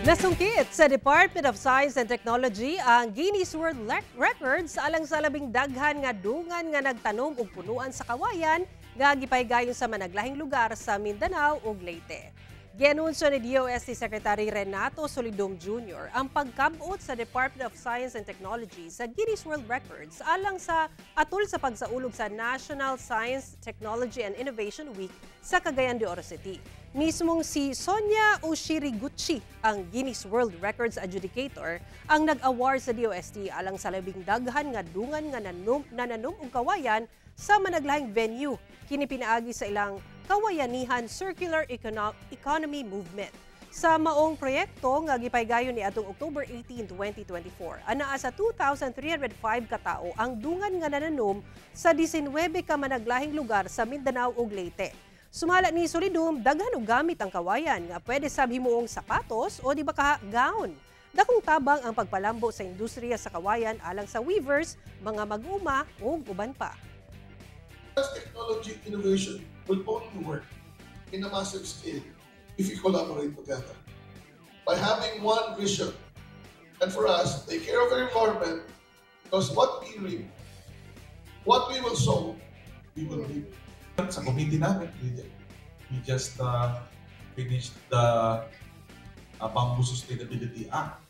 Nasungkit sa Department of Science and Technology ang Guinness World Records alang sa labing daghan nga dungan nga nagtanom og punuan sa kawayan nga gipahigayon sa managlahing lugar sa Mindanao ug Leyte. Gianunsyo ni DOST Secretary Renato Solidum Jr. ang pagkabot sa Department of Science and Technology sa Guinness World Records alang sa atol sa pagsaulog sa National Science, Technology and Innovation Week sa Cagayan de Oro City. Mismong si Sonia Ushiriguchi, ang Guinness World Records adjudicator, ang nag-award sa DOST alang sa labing daghan nga dungan nga nananom og kawayan sa managlahing venue. Kini pinaagi sa ilang Kawayanihan Circular Economy Movement. Sa maong proyekto nga gipahigayon ni atong October 18, 2024, anaa sa 2,305 katao ang dungan nga nananom sa 19 ka managlahing lugar sa Mindanao ug Leyte. Sumala ni Solidum, daghan og gamit ang kawayan nga pwede sab himuong sapatos o di ba ka gown. Dakong tabang ang pagpalambo sa industriya sa kawayan alang sa weavers, mga mag-uma ug uban pa. Technology innovation will only work in a massive scale if we collaborate together. By having one vision, and for us, take care of our environment, because what we reap, what we will sow, we will reap. Sa committee namin, we just finished the Bamboo Sustainability Act.